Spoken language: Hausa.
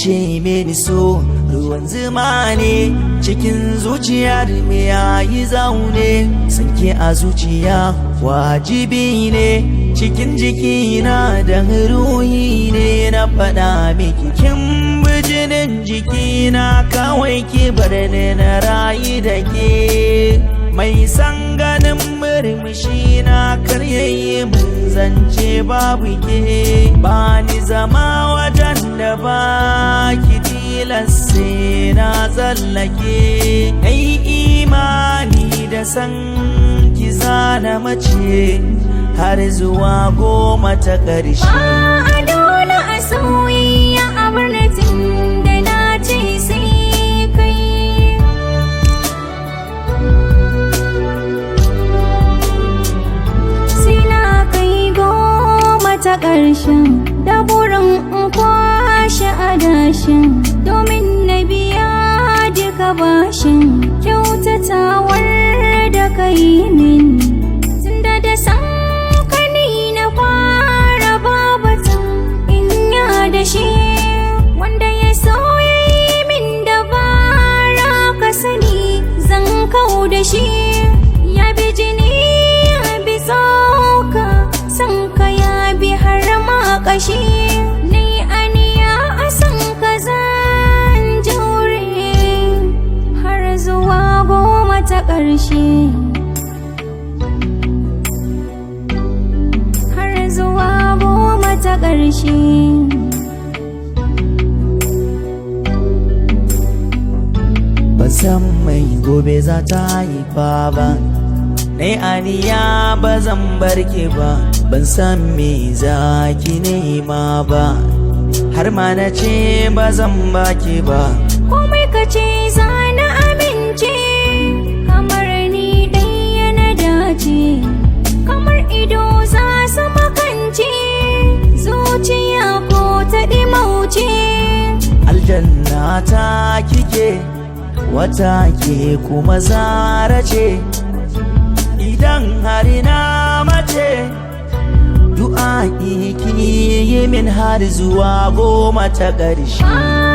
Ce mini so ruwan zuma ne, cikin zuciyar me yayi zaune. Sanke a zuciya wajibi ne, cikin jikina da ruhi ne. Na faɗa miki kin bijinin jikina, kawai ki bar ni na rayu da ke. Mai san ganin murmushi na karyayi mun zance babu ke. Ba ni zama wajen da ba ki, tilas sai na tsallake. Ai imani da san ki zana mace har zuwa 10 ta ƙarshe. Ba a dole a soyayya a birnin da na ce sai kai. Sai na kai 10 ta ƙarshen da burin in kwashe adashin, domin na biya duka bashin kyautatawar da kai min. Tunda da san ka ni na fara, babatan in ya da shi wanda ya so ya yi min dabara, ka sani zan kau da shi. Ya bi jini, ya bi tsoka, san ka ya bi har ma ƙashi. Ni aniya a san ka zan jure har zuwa 10 ta ƙarshe, har zuwa 10 ta ƙarshe. Ban san mai gobe za ta haifa ba, nai aniya ba zan barke ba. Ban san me za ki nema ba, har ma na ce ba zan baki ba. Komai ka ce za na amince, kamar ni ɗaya na dace, kamar ido za su makance, zuciya ko ta ɗimauce. Aljanna ta kike, wata ke kuma zara ce. Idan har na mace, du'a ki yi min har zuwa 10 ta ƙarshe. Ba